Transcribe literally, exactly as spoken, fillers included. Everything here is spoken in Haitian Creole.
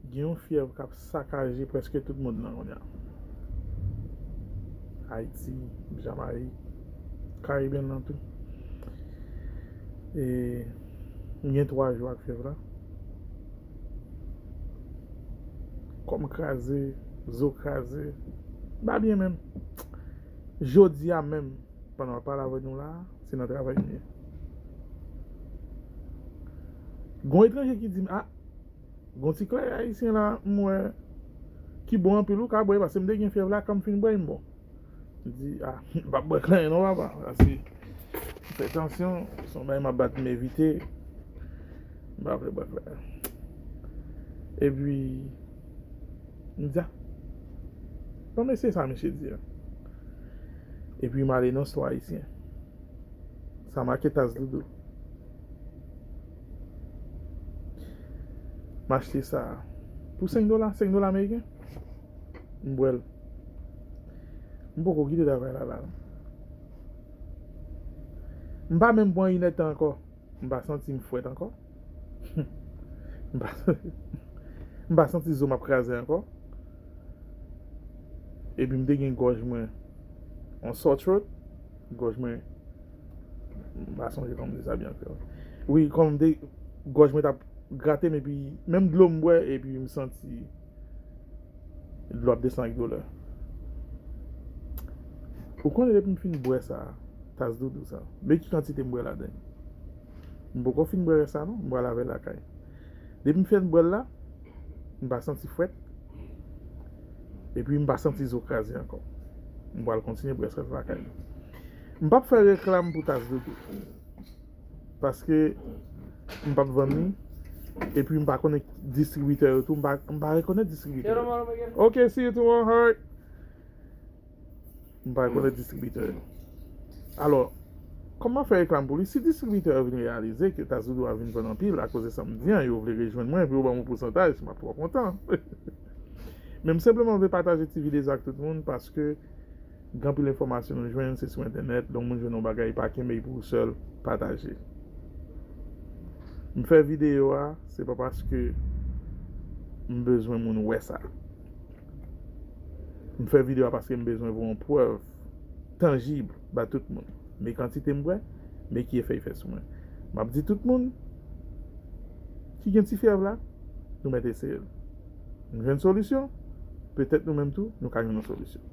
Gen yon fyèv k ap sakaje prèske tout mond lan kounye a. Ayiti, Jamayik, Karibyen nan tou. E m gen twa jou ak fyèv la. Kò m kraze, zo kraze. M pa byen menm. Jodi a menm, pandan m ap pale avè nou la, se nan travay m ye. Gon etranje ki di m, a, gon ti kleren ayisyen la, m wè, ki bon anpil, ou ka bwè, paske m te gen fyèv la, kan m fin bwè, m bon. M di, a, m p ap bwè kleren non, papa. Paske, fè tansyon, se yon bagay m ap bat m evite. M pa vle bwè kleren. Epi, m di, a, bon, mesye sa, misye di a. Epi, m ale nan stwa ayisyen. Sa make tas doudou. M achte sa pou senk dola, senk dola ameriken. M bwè l. M poko kite travay la la. M pa menm pran inèdtan ankò. M pa santi m fwèt ankò. M pa, m pa santi zo m ap kraze ankò. Epi m te gen gòj mwen, yon sore throat. Gòj mwen, m pa sonje kòman m di sa byen kreyòl. Wi, kòm m te, gòj mwen t ap grate m, epi menm dlo m bwè, epi m santi dlo ap desann ak doulè. Ou konnen depi m fin bwè sa, tas doudou sa, men ki kantite m bwè ladan l. M poko fin bwè rès la non, m pral avè l lakay. Depi m fin bwè l la, m pa santi fwèt. Epi m pa santi zo kraze ankò. M pral kontinye bwè rès la lakay. M p ap fè reklam pou tas doudou. Paske m p ap vann li. Epi m pa konnen distribitè yo tou. M pa, m pa rekonèt distribitè yo. Ok, see you tomorrow. Alright. M pa rekonèt distribitè yo. Alò, kòman fè reklam pou li? Si distribitè yo vin reyalize ke tas doudou a vin vann anpil akoz de sa m di an, yo vle rejwenn mwen, epi yo ban m yon pousantaj, m ap twò kontan. Men m senpleman vle pataje ti videyo sa ak tout moun, paske gen anpil enfòmasyon nou jwenn, se sou entènèt, donk moun jwenn yon bagay, pa kenbe l pou ou sèl, pataje. M fè videyo a, se pa paske m bezwen moun wè sa. M fè videyo a paske m bezwen voye yon prèv tanjib ba tout moun. Men kantite m bwè, men ki efè l fè sou mwen. M ap di tout moun ki gen ti fyèv la, nou mèt eseye l. Nou jwenn solisyon, petèt nou menm tou, nou ka jwenn yon solisyon.